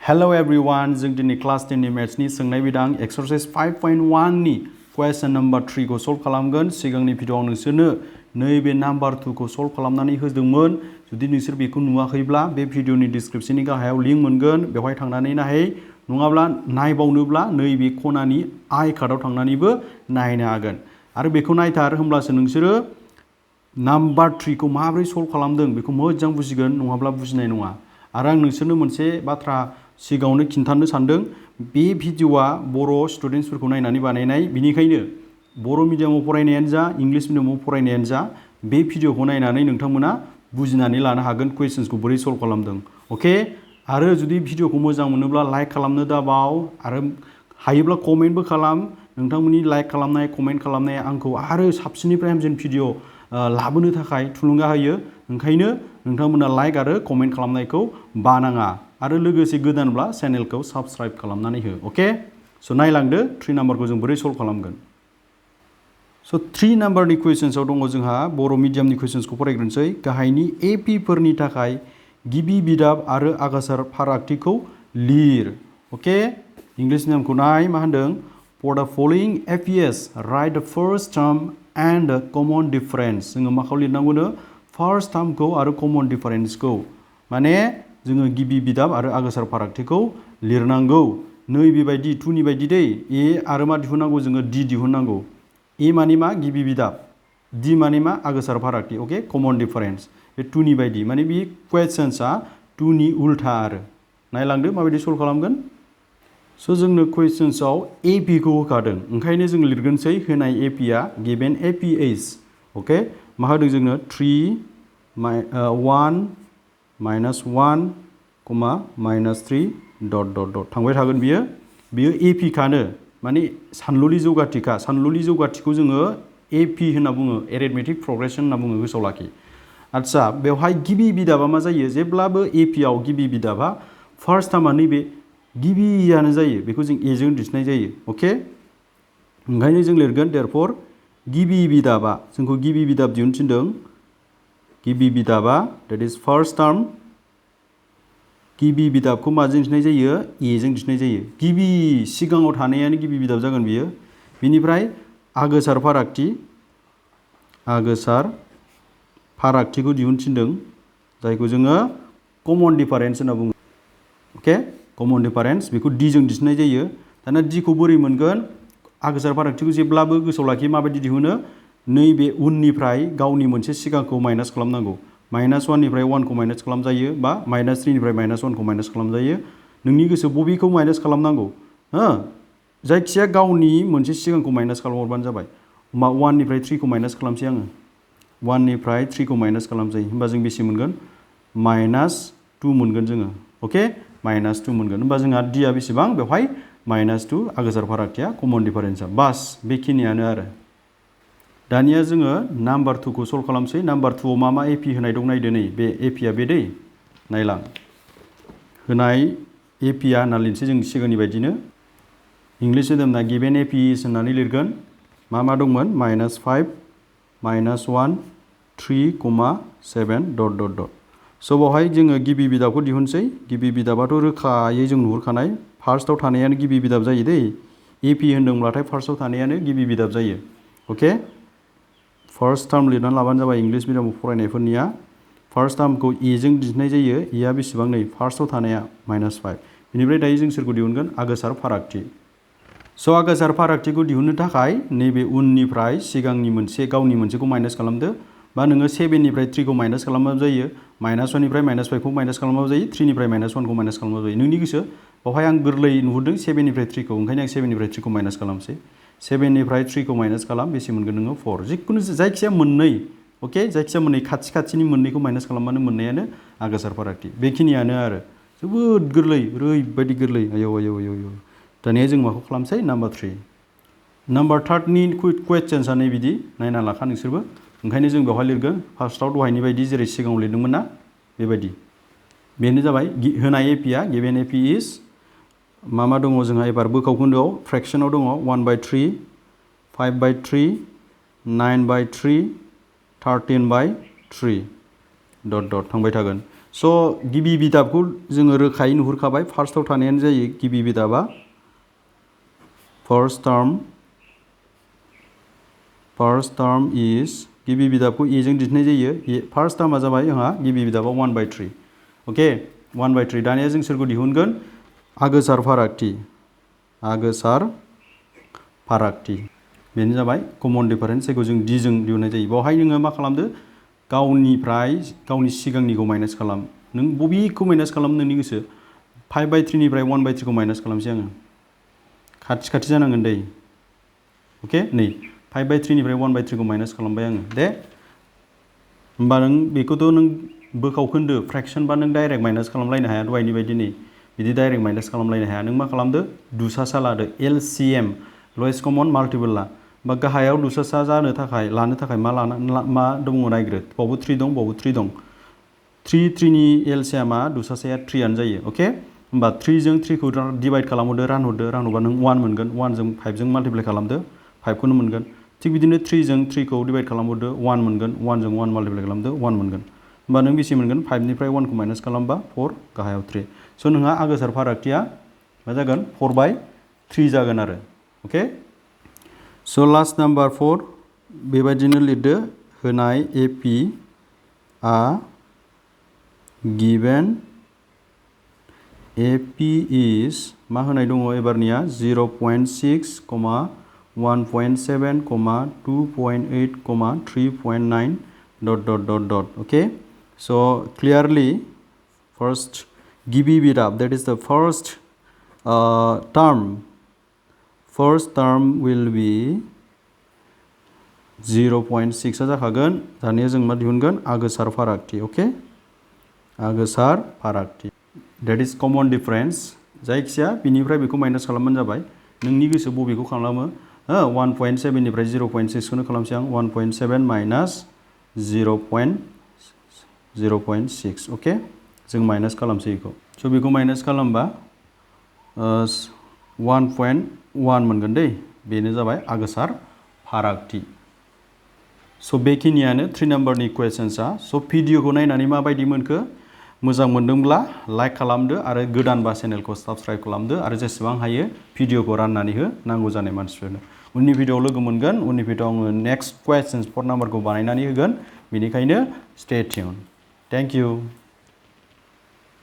Hello everyone, जों दिनै class 10 नि मैथ्सनि सोंनाय बिदां एक्सरसाइज 5.1 नि क्वेश्चन नम्बर 3 खौ सल्व खालामगोन। सिगांनि भिडिअआव नोंसोरनो नैबे नम्बर 2 खौ सल्व खालामनानै होदोंमोन। जुदि नोंसोर बेखौ नुवाखैब्ला बे भिडिअनि डिस्क्रिप्शननि गाहायाव लिंक मोनगोन, बेवहाय थांनानै नायहै। नङाब्ला नायबावनोब्ला नैबे खनानि आइ कार्डआव थांनानैबो नायनो हागोन। आरो बेखौ नायथार, होमब्लासो नोंसोरो नम्बर 3 खौ माबोरै सल्व खालामदों बेखौ मोजां बुजिगोन, नङाब्ला बुजिनाय नङा। आरो आं नोंसोरनो मोनसे बाथ्रा सिगाङावनो खिन्थानो सानदों, बे भिडिअआ बर' स्टुडेन्ट्सफोरखौ नायनानै बानायनाय, बिनिखायनो बर' मिडियामाव फरायनायानो जा इंलिश मिडियामाव फरायनायानो जा बे भिडिअखौ नायनानै नोंथांमोना बुजिनानै लानो हागोन कुवेश्चन्सखौ बोरै सल्व खालामदों। अके, आरो जुदि भिडिअखौ मोजां मोनोब्ला लाइक खालामनो दाबाव, आरो हायोब्ला कमेन्टबो खालाम। नोंथांमोननि लाइक खालामनाय कमेन्ट खालामनाया आंखौ आरो साबसिननिफ्राय हामसिन भिडिअ लाबोनो थाखाय थुलुंगा होयो। ओंखायनो नोंथांमोना लाइक आरो कमेन्ट खालामनायखौ बानाङा, आरो लोगोसे गोदानब्ला चेनेलखौ साबस्क्राइब खालामनानै हो। अके, स' नायलांदो 3 नाम्बारखौ जों बोरै सल्व खालामगोन। स' 3 नाम्बारनि कुवेश्चन्सआव दङ जोंहा बर' मिडियामनि कुवेश्चन्सखौ फरायग्रोनोसै। गाहायनि एपिफोरनि थाखाय गिबि बिदाब आरो आगासार फारागथिखौ लिर। अके, इंलिश मिडियामखौ नाय, मा होनदों? For the following APs write the first term and the common difference. जोङो माखौ लिरनांगौनो? फार्स्ट टार्मखौ आरो कमन डिफरेंसखौ। माने जोङो गिबि बिदाब आरो आगासार फारागथिखौ लिरनांगौ। नै बेबायदि 2 नि बायदि दै। ए आरो मा दिहुननांगौ? जोङो डि दिहुननांगौ। ए माने मा? गिबि बिदाब। डि माने मा? आगासार फारागथि। अके, कमन डिफरेंस। बे 2 नि बायदि, माने बे कुवेश्चन्सआ 2 नि उल्था आरो। नायलांदो माबायदि सल्व खालामगोन। स' जोंनो कुवेश्चन्सआव एपिखौ होखादों, ओंखायनो जों लिरगोनसै होनाय एपिआ गिभेन एपि इज। अके, मा होदों जोंनो? 3 1 -1 -3 ... थांबाय थागोन बियो। बियो एपि खानो, माने सानलुलि जौगाथिखा। सानलुलि जौगाथिखौ जोङो एपि होनना बुङो, एरिथमेटिक प्रग्रेसन होनना बुङो, गोसोआव लाखि। आदसा, बेवहाय गिबि बिदाबा मा जायो? जेब्लाबो एपिआव गिबि बिदाबा फार्स्ट टार्मआ नैबे गिबियानो जायो, बेखौ जों एजों दिन्थिनाय जायो। अके, ओंखायनो जों लिरगोन देयरफर गिबि बिदाबा, जोंखौ गिबि बिदाब दिहुननो थिनदों। गिबि बिदाबा दैट इज फार्स्ट टार्म। गिबि बिदाबखौ माजों दिन्थिनाय जायो? एजों दिन्थिनाय जायो। गिबि सिगाङाव थानायानो गिबि बिदाब जागोन बियो। बिनिफ्राय आगोसार फारागथि, आगोसार फारागथिखौ दिहुननो थिनदों, जायखौ जोङो कमन डिफारेन्स होनना बुङो। अके, कमन डिफारेन्स, बेखौ डिजों दिन्थिनाय जायो। दाना डिखौ बोरै मोनगोन? आगोसार फारागथिखौ जेब्लाबो गोसोआव लाखि, माबायदि दिहुनो? नैबे उननिफ्राय गावनि मोनसे सिगांखौ माइनास खालामनांगौ। -1 निफ्राय 1 खौ माइनास खालामजायो, बा -3 निफ्राय -1 खौ माइनास खालामजायो। नोंनि गोसो बबेखौ माइनास खालामनांगौ? जायखिजाया गावनि मोनसे सिगांखौ माइनास खालामहरबानो जाबाय। 1 निफ्राय 3 खौ माइनास खालामसै आङो। 1 निफ्राय 3 खौ माइनास खालामसै, होमबा जों बेसे मोनगोन? -2 मोनगोन जोङो। अके, -2 मोनगोन। होमबा जोंहा डिआ बेसेबां? बेवहाय -2 आगोसार फारागथिया, कमन डिफारेन्सआ। बास, बेखिनियानो आरो। दानिया जोङो नाम्बार 2 खौ सल्व खालामसै। नाम्बार 2 आव मा एपि होनाय दं नायदो। नै बे एपिआ बे दै। नायलां, होनाय एपिआ होनना लिरनोसै जों सिगांनि बायदिनो। इंलिश मिडियामना गिभेन एपि इज होननानै लिरगोन। मा दंमोन? -5 -1 3,7 ... स' बेवहाय जोङो गिबि बिदाबखौ दिहुनसै। गिबि बिदाबाथ' रोखायै जों नुहुरखानाय, फार्स्टआव थानायानो गिबि बिदाब जायो दै। एपि होनदोंब्लाथाय फार्स्टआव थानायानो गिबि बिदाब जायो। अके, फार्स्ट टार्म लिरनानै लाबानो जाबाय। इंलिश मिडियामाव फरायनायफोरनिया फार्स्ट टार्मखौ एजों दिन्थिनाय जायो। एआ बेसेबां? नै फार्स्टआव थानाया -5। बेनिफ्राय दायो जों सोरखौ दिहुनगोन? आगोसार फारागथि। स' आगोसार फारागथिखौ दिहुननो थाखाय नैबे उननिफ्राय सिगांनि मोनसे गावनि मोनसेखौ माइनास खालामदो, बा नोङो 7 निफ्राय 3 खौ माइनास खालामबाबो जायो, -1 निफ्राय -5 खौ माइनास खालामबाबो जायो, 3 निफ्राय -1 खौ माइनास खालामबाबो जायो। नोंनि गोसो। बेवहाय आं गोरलै नुहुरदों 7 निफ्राय 3 खौ, ओंखायनो आं 7 निफ्राय 3 खौ माइनास खालामसै। 7 निफ्राय 3 खौ माइनास खालाम, बेसे मोनगोन नोङो? 4। जिखुनु जायखिजाया मोननै। अके, जायखिजाया मोननै, खाथिनि मोननैखौ माइनास खालामबानो मोननायानो आगोसार फारागथि। बेखिनियानो आरो। जोबोद गोरलै, ओरैबायदि गोरलै। आयौ। दानिया जों माखौ खालामसै? नाम्बार 3। नाम्बार 3 नि कुवेश्चन्सआ नै बिदि, नायना लाखा नोंसोरबो। ओंखायनो जों बेवहाय लिरगोन फार्स्टआव दहायनि बायदि जेरै सिगाङाव लिरदोंमोन ना, बेबायदि। बेनो जाबाय होनाय एपिआ गिभेन एपि इज। मा दङ जोंहा एबार बोखावखोन्दोआव? फ्रेक्सनाव दङ 1/3, 5/3, 9/3, 13/3 ... थांबाय थागोन। स' गिबि बिदाबखौ जोङो रोखायै नुहुरखाबाय फार्स्टआव थानायानो जायो गिबि बिदाबा फार्स्ट टार्म इज गिबि बिदाबखौ ए जों दिन्थिनाय जायो फार्स्ट टार्मा जाबाय जोंहा गिबि बिदाबा 1/3 अके 1/3 दानिया जों सोरखौ दिहुनगोन आगोसार फारागथि बेनो जाबाय कमन डिफारेन्स जायखौ जों डि जों दिहुननाय जायो बेवहाय नोङो मा खालामदो गावनि सिगांनिखौ माइनास खालाम नों बबेखौ माइनास खालाम नोंनि गोसो 5/3 निफ्राय 1/3 खौ माइनास खालामसै आङो खाथि जानांगोन दै अके नै 5/3 निफ्राय 1/3 खौ माइनास खालामबाय आङो दे होमबा नों बेखौथ' नों बोखावखोन्दो फ्रेक्सन बा नों डाइरेक्ट माइनास खालामलायनो हाया दहायनि बायदि नै बिदि डाइरेक्ट माइनास खालामलायनो हाया नों मा खालामदो दुसासा लादो LCM लवेस्ट कमन माल्टिपल ला बा गाहायाव दुसासा लानो थाखाय मा दङ नायग्रो बावबो 3 दं बावबो 3 दं 3 नि LCMआ दुसासाया 3 आनो जायो अके होमबा 3 जों 3 खौ डिवाइड खालामहरदो रानहरबा नों 1 मोनगोन 1 जों 5 जों माल्टिप्लाइ खालामदो 5 खौनो मोनगोन थिग बिदिनो 3 जों 3 खौ डिवाइड खालामहरदो 1 मोनगोन 1 जों 1 माल्टिप्लाइ खालामदो 1 मोनगोन होमबा नों बेसे मोनगोन 5 निफ्राय 1 खौ माइनास खालामबा 4 गाहायाव 3 स' नोंहा आगोसार फारागथिया मा जागोन 4/3 जागोन आरो अके स' लास्ट नाम्बार 4 बेबायदिनो लिरदो होनाय AP आ गिभेन AP is मा होनाय दङ एबारनिया 0.6, 1.7, 2.8, 3.9 ... okay so clearly first गिबि बिदाब that is the first term will be 0.6 जाखागोन दानिया जों मा दिहुनगोन आगोसार फारागथि ओके आगोसार फारागथि that is common difference जायखिया बिनिफ्राय बेखौ माइनास खालामबानो जाबाय नोंनि गोसो बबेखौ खालामो 1.7 निफ्राय 0.6 खौनो खालामसै आं 1.7 माइनास 0.6 ओके जों माइनास खालामसै बेखौ स' बेखौ माइनास खालामबा 1.1 मोनगोन दै बेनो जाबाय आगोसार फारागथि स' बेखिनियानो 3 नाम्बारनि कुवेसन्सआ स' भिडिअखौ नायनानै माबायदि मोनखो मोजां मोनदोंब्ला लाइक खालामदो आरो गोदानबा चेनेलखौ साबस्क्राइब खालामदो आरो जेसेबां हायो भिडिअखौ राननानै हो नांगौ जानाय मानसिफोरनो उननि भिडिअआव लोगो मोनगोन उननि भिडिअआव आङो नेक्स्ट कुवेसन्स 4 नाम्बारखौ बानायनानै होगोन बेनिखायनो स्टे टिउन थेंक इउ